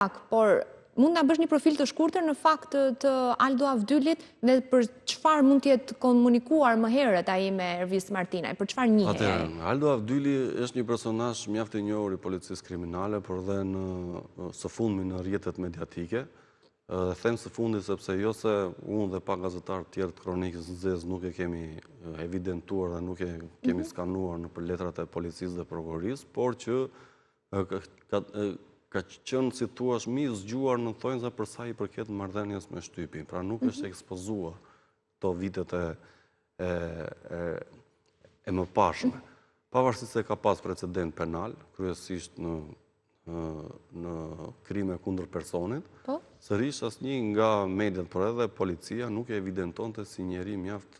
Pak, por mund na bësh një profil të shkurtër në fakt të Aldo Avdylit dhe për çfarë mund të jetë komunikuar më herët ai me Ervis Martinaj, për çfarë njihej ai? Atëherë, Aldo Avdyli është një personazh mjaft i njohur i policisë kriminale, por dhe në së fundmi në rrjetet mediatike. Dhe them së fundi sepse jo se unë dhe pak gazetarë të tjerë të kronikës së zezë nuk e kemi evidentuar dhe nuk e kemi mhm. skanuar nëpër letrat e policisë dhe prokurorisë, por që ka qenë, si thua, më i zgjuar në thonjëza për sa i përket marrëdhënies me shtypin. Pra nuk është mhm. ekspozuar këto vitet e, e, e, e mëparshme. Mhm. Pavarësisht se ka pas precedent penal, kryesisht në, në krime kundër personit, po? sërish asnjë nga mediat, por edhe policia nuk e evidentonte si njeri mjaft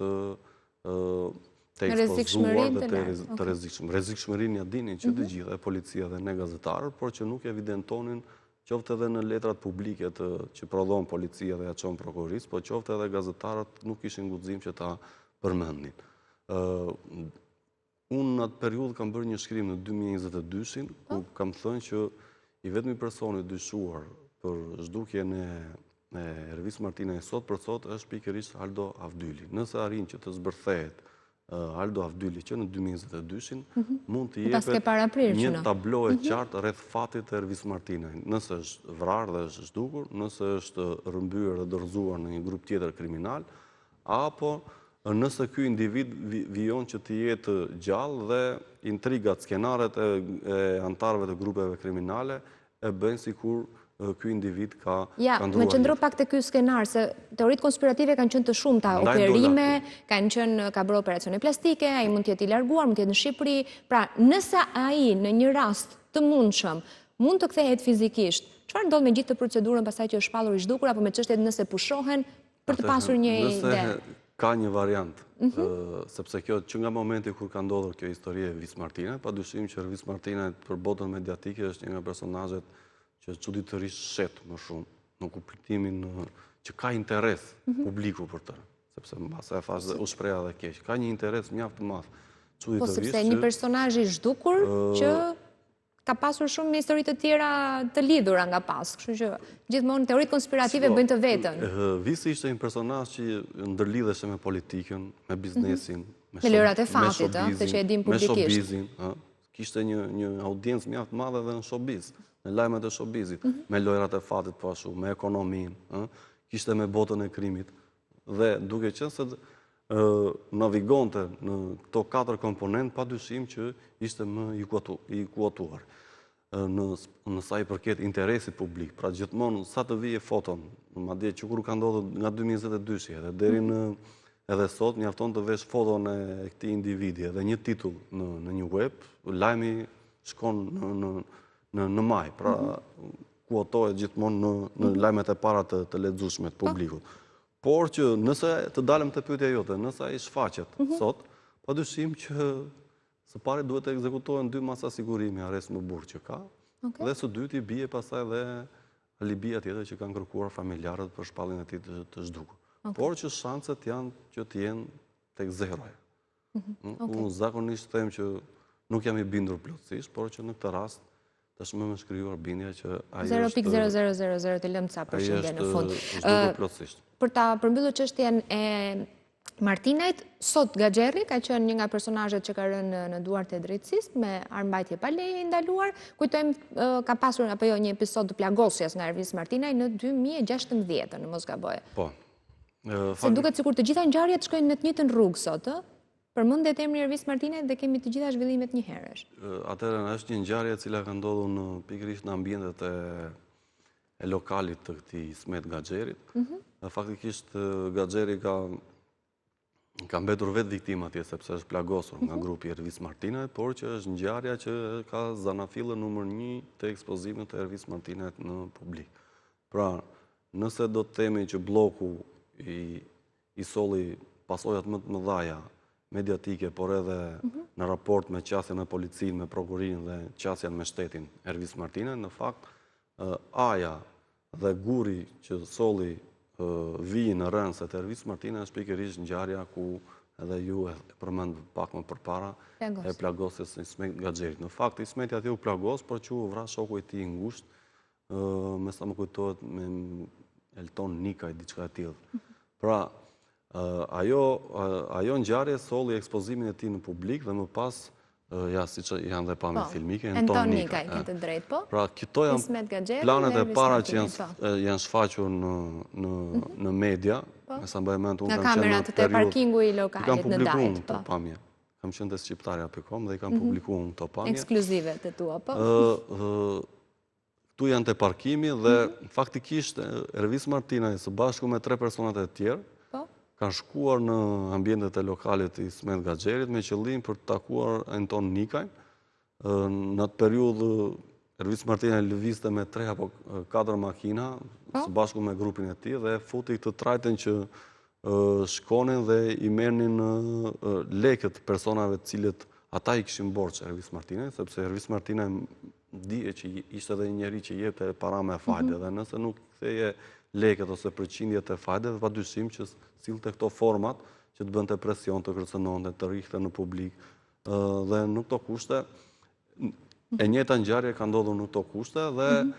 të ekspozuar dhe të rrezikshëm. Rrezikshmërinë ia dinin që të mhm. gjithë, e policia dhe ne gazetarët, por që nuk evidentonin qoftë edhe në letrat publike të, që prodhon policia dhe ia çon prokurorisë, po qoftë edhe gazetarët nuk kishin guxim që ta përmendnin. Unë në atë periudhë kam bërë një shkrim në 2022-shin, ku po. kam thënë që i vetmi person i dyshuar për zhdukjen e Ervis Martinaj sot për sot është pikërisht Aldo Avdyli. Nëse arrin që të zbërthehet Aldo Avdyli që në 2022-shin, mhm. mund të jepet një tablo e mhm. qartë rreth fatit të Ervis Martinaj. Nëse është vrarë dhe është zhdukur, nëse është rrëmbyer dhe dorëzuar në një grup tjetër kriminal, apo nëse ky individ vijon që të jetë gjallë dhe intrigat, skenaret e anëtarëve të grupeve kriminale e bëjnë sikur ky individ ka Ja, më qëndro pak te ky skenar, se teoritë konspirative kanë qenë të shumta, operime, kanë qenë, ka bërë operacione plastike, ai mund të jetë i larguar, mund të jetë në Shqipëri, pra nëse ai në një rast të mundshëm, mund të kthehet fizikisht, çfarë ndodh me gjithë procedurën pastaj që është shpallur i zhdukur, apo me çështjet nëse pushohen, për të pasur një ide. Nëse ka një variant, mhm. sepse kjo që nga momenti kur ka ndodhur kjo histori e Ervis Martinaj, pa dyshim që Ervis Martinaj për botën mediatike është një nga personazhet që çuditërisht shet më shumë, në kuptimin që ka interes mhm. publiku për të, sepse mbase e thashë dhe u shpreha dhe keq, ka një interes mjaft të madh. Po sepse një personazh i zhdukur që ka pasur shumë histori të tjera të lidhura nga pas, kështu që gjithmonë teoritë konspirative bëjnë të vetën. Visi ishte një personazh që ndërlidheshe me politikën, me biznesin, mhm. me lojërat e fatit, ëh, që e dimë publikisht. Me showbizin, ëh. Kishte një një audiencë mjaft të madhe edhe në showbiz, në lajmet e showbizit, mhm. me lojërat e fatit po ashtu, me ekonominë, ëh. Kishte me botën e krimit. Dhe duke qenë se navigonte në këto katër komponentë, pa dyshim që ishte më i kuotuar. Në, në sa i përket interesit publik, pra gjithmonë sa të vije foton, madje që kur ka ndodhur nga 2022-shi edhe deri në edhe sot mjafton të vesh foton e këtij individi edhe një titull në në një web, lajmi shkon në në në në majë, pra mhm. kuotohet gjithmonë në në mhm. lajmet e para të të lexueshme të po. publikut. Por që nëse të dalim te pyetja jote, nëse ai shfaqet mhm. sot, pa dyshim që së pari duhet të ekzekutohen dy masa sigurimi, arrest me burg që ka, dhe së dyti bie pastaj dhe alibia tjetër që kanë kërkuar familjarët për shpalljen e tij të zhdukur. Por që shanset janë që të jenë tek zeroja. Mhm, Unë zakonisht them që nuk jam i bindur plotësisht, por që në këtë rast tashmë më është krijuar bindja që ai është 0.0000 të lëmë ca përqindje në fund. Ai është Për ta përmbyllur çështjen e Martinajt, sot Gaxherri ka qenë një nga personazhet që ka rënë në duart e drejtësisë me armëmbajtje pa leje i ndaluar. Kujtojmë ka pasur apo jo një episod të plagosjes nga Ervis Martinaj në 2016, në mos gaboj. Po. Se duket sikur të gjitha ngjarjet shkojnë në të njëjtën rrugë sot, ë? Përmendet emri Ervis Martinaj dhe kemi të gjitha zhvillimet njëherësh. Atëherë është një ngjarje e cila ka ndodhur në pikërisht në ambientet e e lokalit të këtij Ismet Gaxherrit. Mm -hmm. Faktikisht Gaxherri ka ka mbetur vetë viktimë atje sepse është plagosur nga mhm. grupi Ervis Martinaj, por që është ngjarja që ka zanafillën numër 1 të ekspozimit të Ervis Martinajt në publik. Pra, nëse do të themi që blloku i, i solli pasojat më të mëdhaja mediatike, por edhe mhm. në raport me qasjen me policinë, me prokurorinë dhe qasjen me shtetin Ervis Martinaj, në fakt, A-ja dhe guri që solli vijën rënëse të Ervis Martinaj është pikërisht ngjarja ku edhe ju e përmendët pak më përpara e plagosjes së Ismet Gaxherrit. Në fakt, Ismeti atje u plagos, por që u vra shoku i tij i ngushtë. me sa më kujtohet me Elton Nikaj, diçka e tillë. Pra, ajo ajo ngjarje solli ekspozimin e tij në publik dhe më pas ja siç janë dhe pamjet po, filmike Enton Nikaj, ke të drejtë, po. Pra, këto janë planet e para që janë po. janë shfaqur në në mhm. në media, po. me sa mbaj mend unë kam qenë në kamerat te parkingu i lokalit në Dajt, po. Pamje. Kam qenë te shqiptarja.com dhe i kam mhm. publikuar unë këto pamje. Ekskluzive të tua, po. Ë Këtu janë te parkimi dhe mhm. faktikisht Ervis Martinaj së bashku me tre personat e tjerë po. kanë shkuar në ambientet e lokalit të Ismet Gaxherrit me qëllim për të takuar Enton Nikajn. Në atë periudhë Ervis Martinaj lëvizte me tre apo katër makina po. së bashku me grupin e tij dhe futi këtë trajtën që shkonin dhe i merrnin lekët personave të cilët ata i kishin borxh Ervis Martinaj, sepse Ervis Martinaj Dihej që ishte edhe një njeri që jepte para me fajde mhm. dhe nëse nuk ktheje lekët ose përqindjet e fajdeve, pa dyshim që sillte këto format që të bënte presion, të kërcënonte, të rrihte në publik. Dhe në këto kushte, e njëjta ngjarje ka ndodhur në këto kushte dhe mhm.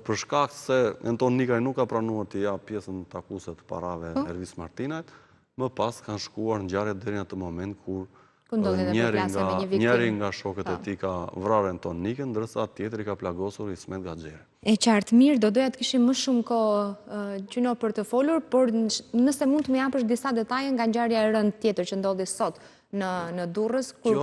për shkak se Enton Nikaj nuk ka pranuar t'i japë pjesën takuese të parave po. Ervis Martinajt, më pas kanë shkuar ngjarjet deri në atë moment kur Ku ndodhi dhe përplasja me një viktimë. Njëri nga shokët e po. tij ka vrarë Enton Nikën, ndërsa tjetri ka plagosur Ismet Gaxherrin. E qartë, mirë, do doja të kishim më shumë kohë Qyno për të folur, por nëse mund të më japësh disa detaje nga ngjarja e rëndë tjetër që ndodhi sot në në Durrës, kur.